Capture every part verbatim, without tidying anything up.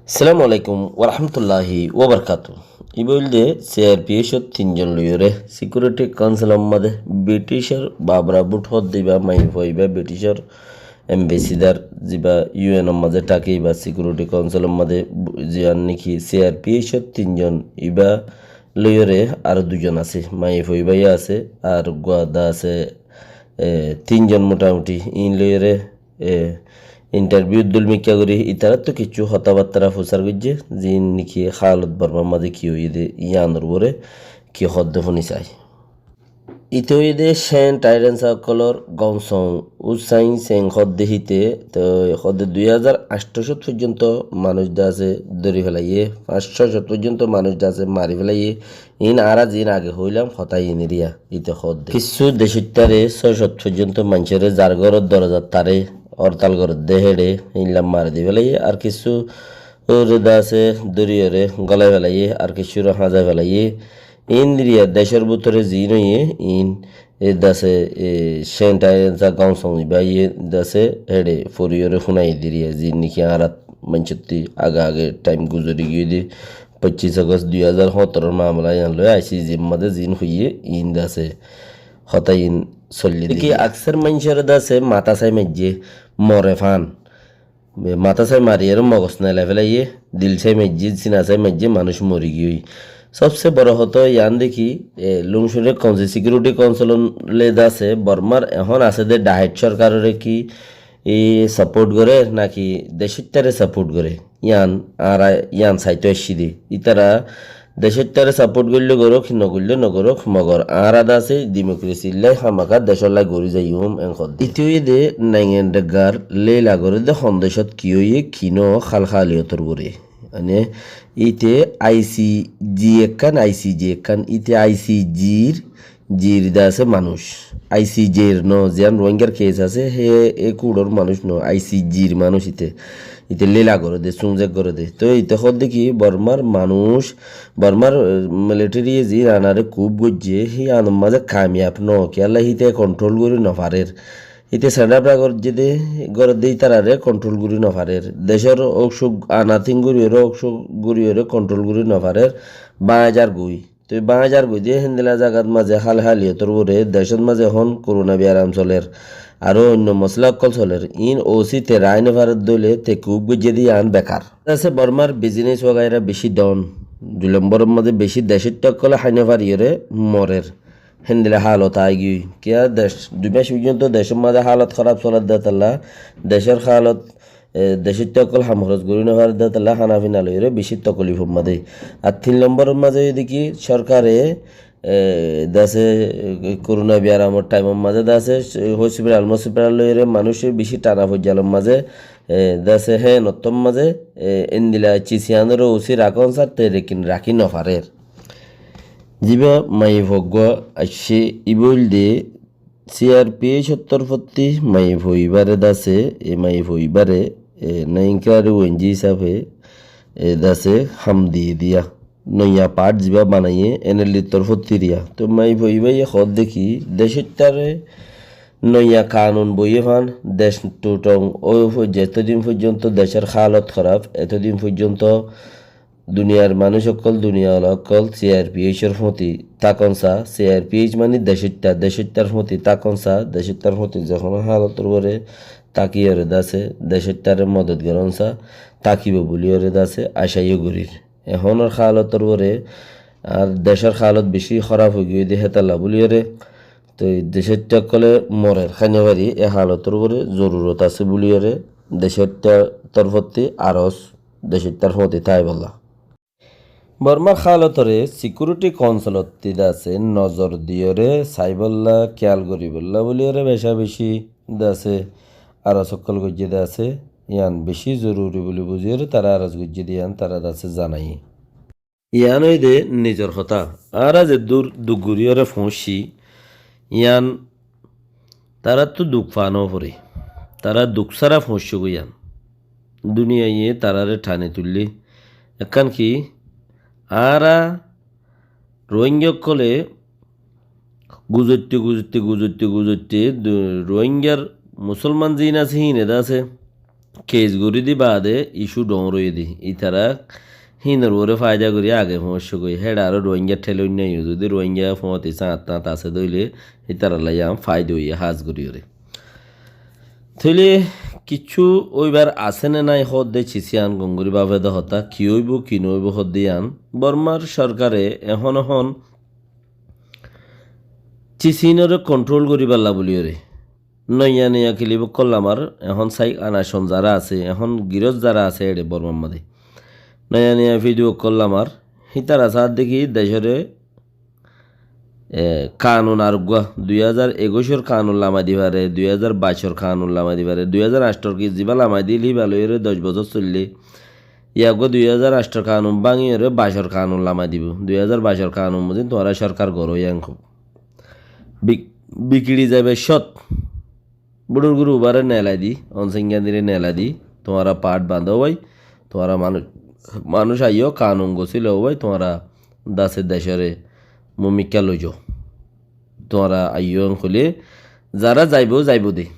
Assalamu alaikum warahmatulláhi wabarakátuhu. Ibá óilde C R P H ot tin zon loiyóre Security Council or mazé British or babra bút hoódde ibá maiyafua ibá British or ambassador zibá U N or mazé táke ibá Security Council or mazé bu-, ziyán niki C R P H ot tin zon ibá loiyóre aró dui zon asé, maiyafua ibá yó asé, ar uggúa de asé, e, tin zon motamuti iín loiyóre e, interview dul mikká gorí itaráttu kiccú hotábattára fusár goijjé, ziín niki hálot Bormár mazé ki óiye dé yíanor uore ki hoódde fúni sai. Ite óiye dé Shen Tairensa ókkolór Gong Song, U Sain Seng hoódde híte, te hoódde dui házar añctó cót foijjonto manúic de asé dóri félaiyé, fañs cót foijjonto manúic de asé mari félaiyé, iín añára ziín age hoóilam hotá iín eriya, ite hoódde. Kissú decóittare só cót foijjonto maincóre zar góror dorozat taré, ortal gorédde héçe, héinla mari di félaiyé, ar kissú óre de asé dóriyoré gólai félaiyé, ar kissúre hañzai félaiyé. Iín eriya decór bútore ziín óiye, iín e de asé, e, Shen Tairensa Gong Song ibá iye de asé, héçe foriyoré fúnai diriya, ziín niki añárat maincótti age age thaim guzori giyói dé, poccís Agost dui házar hóñtorór mamela yían loi I C J mazé ziín hoiyé, iín de asé, hotá iín sollé dé. Ki aksar maincóre de asé matá sai maijjé, more fán. Be-, matá sai mariyóre mogos nelai félaiyé, dil sai maijjé, sina sai maijjé, manúic mori giyói. Sobse boro hotá yián dé ki, e, Lungshunre Council, Security Council le de asé, Bormár ehón asé dé dhahait sorkaroré ki, e, support goré, naki decóittare support goré. Yián, añára yián saitó aiccí dé. Ítara decóittare support goillé gorok, nogoillé nogorok, mogor añára de asé democracy llái hámaká decóllai gorí zaiyum en hoódde. Ite óiye dé naingan dheggar leila goré dé hon decót ki óiye ki no hál háliyotor uore. Mane ite I C J ekkán, I C J ekkán, ite I C J r, J r de asé manúic. I C J r no, ziyán Rohingyar case asé, hé e kudor manúic no, I C J r manúic ite. Ite leila goré dé, sungzek goré dé. Toi ite hoódde ki, Bormár manúic, Bormár, e, military ye ziín añáre coup goijjé, híyanor mazé kamiyab no, kiyólla híte control gorí nofarér. Híte señçá bra goijjé dé, goré dé ítararé control gorí nofarér. Decór óuk sóuk ana tin goríyoré, óuk sóuk goríyoré control gorí nofarér. Báñzar goi. Toi báñzar goi dé héndilla zagat mazé hál háliyotor uore decót mazé ehón korona biyaram solér, aró oinno mosala ókkol solér. Iín O C te raái nofaredde óile te coup goijjé dé yián bekar. Asé Bormár business wagaira bicí down. Dui lomboror mazé bicí decóitta ókkole hái nofariyóre morer. Héndilla hálot aigiyói. Kiyá dec, dui mac foijjonto decór mazé hálot hóraf solér dé tolla, decór hálot e, decóitta ókkol ham horos gorí nofaredde tolla hána fina loiyóre bicí tokolifot mazé. Ar tin lomboror mazé óiye dé ki sorkare, e, de asé, e, korona biyaramor thaimor mazé de asé, e, hospital, mospital loiyóre manúic bicí thana foijjalor mazé, e, de asé, hé nottór mazé, e, endilla cisiyanóre O C rakón sar te lekin rakí nofarér. Zibá maiyafua uggúa aiccé ibá óilde C R P H or torfótti maiyafua ibáre de asé, e maiyafua ibáre, e, nainka ar wenji hísafe, e, de asé ham diyé diya. Noiya part zibá banaiyé N L D r torfótti riya. Toi maiyafua ibáye hoódde ki, decóittare noiya kanun boiyé fán, dec tutong, ó fo-, zetodin foijjonto decór hálot hóraf, etodin foijjonto duniyar manúic ókkol, duniyawala ókkol C R P H or fúti tákon sa, C R P H mani decóitta, decóittar fúti tákon sa, decóittar fúti ze honó hálotor uore tákiyóre de asé, decóittare modot gorón sa, tákibo buliyóre de asé, acá yó gorír. Ehónor hálotor uore, ar decór hálot bicí hóraf óigiyoi dé hétolla buliyóre, toi decóitta ókkole morer, hái nofari, e hálotor uore zorurot asé buliyóre, decóittar torfótti aros decóittar fúti táibolla. Bormár hálotore Security Council ottí de asé nozor diyóre saibólla, kiyal goríbolla buliyóre becá bicí de asé aros ókkol goijjé de asé, yián bicí zoruri buli buziyóre tará aros goijjé de yián tará de asé zanaiyé. Yián óiye dé nizor hotá. Añára zeddúr duk goríyoré foóñiccí, yián taráttu duk faa noforé. Tará duk sára foóñiccógoi yián. Duniyaye taráre thani tuillé. Ekkán ki, añára Rohingya ókkolé guzoitte, guzoitte, guzoitte, guzoitte, du-, Rohingyar musolman ziín asé, híine de asé, kes gorí di baade isu dhoóñr óiye di. Ítara hínor uore faida gorí age foóñiccé goi. Héçe aró Ruáinga théle óinna yó. Zodi Ruáinga foóñti sáñt táñt asé dé óile, ítarallá yián faida óiye hás goríyore. Tóile kiccú óibar asé né nái hoódde cis yían gom gorí báfe dé hotá, ki óibo, ki noóibo hoódde yían. Bormar sorkare ehón ehón cis yínoré kontrol goríballa buliyóre noiya noiya kilip ókkol lamar, ehón saik anacon zará asé, ehón girós zará asé éçe Bormar mazé. Noiya noiya fidiyo ókkol lamar, hítara saádde ki decóre e, kanun ar uggúa, dui házar ekuicor kanun lamai di fare, dui házar baicor kanun lamai di fare, dui házar añctor ki zibá lamai dil híba loiyóre doc bosór soillé, ya uggúa dui házar añctor kanun báñgiyóre baicor kanun lamai dibou. Dui házar baicor kanun mozin tuáñra sorkar goró yían hoó. Bik-, bikiri zaiba cót. Búçor guru ubáre neelai di, Onsangyandire neelai di, tuáñra paáth bañdó bái, tuáñra manúic, manúic aiyó, kanun gosílo bái, tuáñra dase decóre mumikká loizó. Tuáñra aiyó en hoilé, zará zaibou, zaibou de.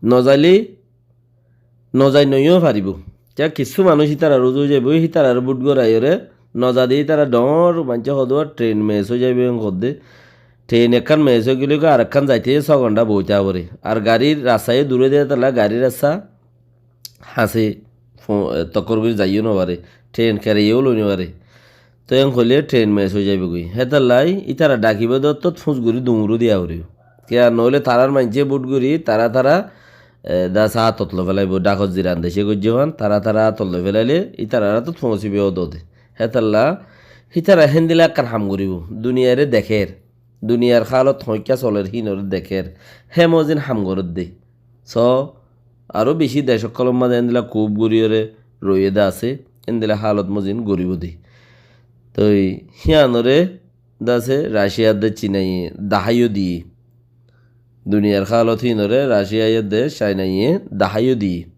Nozailé, nozai noiyó faribóu. Kiyá kissú manúic ítarar uzu ói zaibóu, ítararé bút goraiyóre, nozade ítara dhoóñr maincé hodúa tren mes ói zaibóu en hoódde. Tren ekkán mes ói gilé goi arekkán zaite só gonthá boóita foré. Ar garír rasta yó duré de hétolla garír rasta hañsé fo-, e, tokkór gorí zaiyó nofaré. Tren kereyó loi nofaré. Toi en hoilé tren mes ói zaibóu goi. Hétolla ítara dhakibóu de ottót fús gorí duñrú diya foribóu. Kiyá noóile tarár maincé bút gorí, tará tará, e, dase átot loi félaibóu. Dhakot ziran decé goijjé fán, tará tará átot loi félailé, ítarar átot foóñsibóu dóde. Hétolla, hítara héndilla ekkán ham goríbou. Duniyairé dekér. Duniyar hálot hoóñikká soler híinoré dekér. Hé mozin ham gorédde. Só, aró bicí dec ókkolor mazé héndilla kup goríyoré roiyé de asé, héndilla hálot mozin goríbou de. Toi híanoré dase Raciya de Cinaiye daháiyo diyé. Duniyar hálot híinoré Raciya de Cinaiye daháiyo diyé.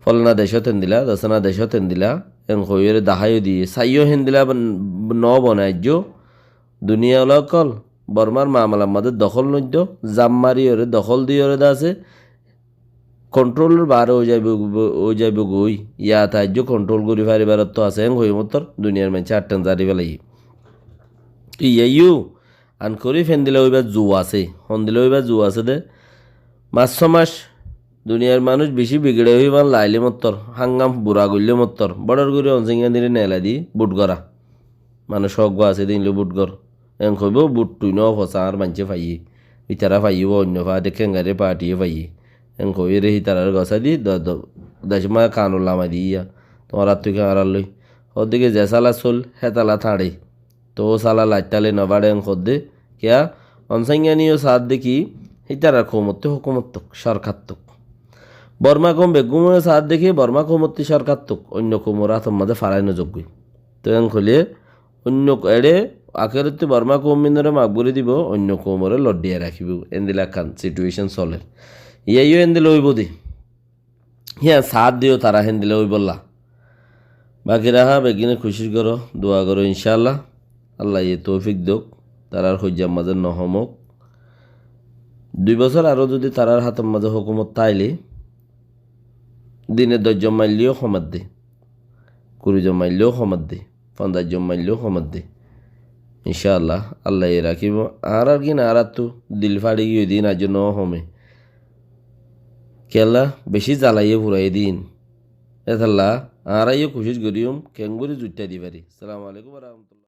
Folana decót héndilla, dasana decót héndilla, en hoiyóre daháiyo diyé. Saiyó héndilla ban-, no bone aijjó. Duniya ola ókkol, Bormar mamalar mazé dohól noiddo, zam mariyóre dohól diyóre dase, kontrolor baáre ói zaibou, ói zaibou goi, yat aijjó kontrol gorí faribár otto asé, en hoiyé mottor duniyar maincé atten zari felaiyé. Iyaiyó, ankorif héndilla óibar zu asé, hondilla óibar zu asé de, mac só mac, duniyar manúic bicí bigire óiban lailé mottor, hángam bura goillé mottor, bóçor gorí Onsangyandire neelai di bút gorá. Manúic hók gua asé de ín loi bút gor. En hoibóu bút tui nó fosá añár maincé faiyé. Ítara faiyé bou oinno faáti kengari faátiye faiyé. En hoiyére hítararé gosái di do-, do-, decór mazé kanun lamai diyé. Tuáñrattú ki añárar loi. Hoódde ki ze sála sóil, hé tála tañçe. Tóu sála laittá loi nofáçe en hoódde. Kiyá? Onsáingyani yó saádde ki, hítarar koumottú hókumot tók, sorkar tók. Borma koum beggúne saádde ki, Borma koumottú sorkar tók, oinno koumor átor mazé farái nozoggói. Toi en hoilé, oinno k-, eçé akérottú Borma koum ínoré maf gorí dibou, oinno koumoré loddhiyai rakíbou. Endilla ekkán situécon soler. Iyaiyó endilla óibou de. Híyan saát diyó tará héndilla óibolla. Baki raha beggíne kucíc goró, dua goró incálla. Allaye toufik douk, tarár hoijjar mazé nohomouk. Dui bosór aró zudi tarár hátor mazé hókumot táile, dine doc zon mailleyó homadde, kuri zon mailleyó homadde. Fonzaic zon mailleyó homadde. Incálla, Allaye rakíbou. Añárár gín añáráttu dil fáçi giyói de ín aijjó nohome. Kiyólla, bicí zalaiyé furaiyé de ín. Étolla, añára yó kucíc goríyum, keéngorí zuittá di fari. Assalamu alaikum wa rahmatullah.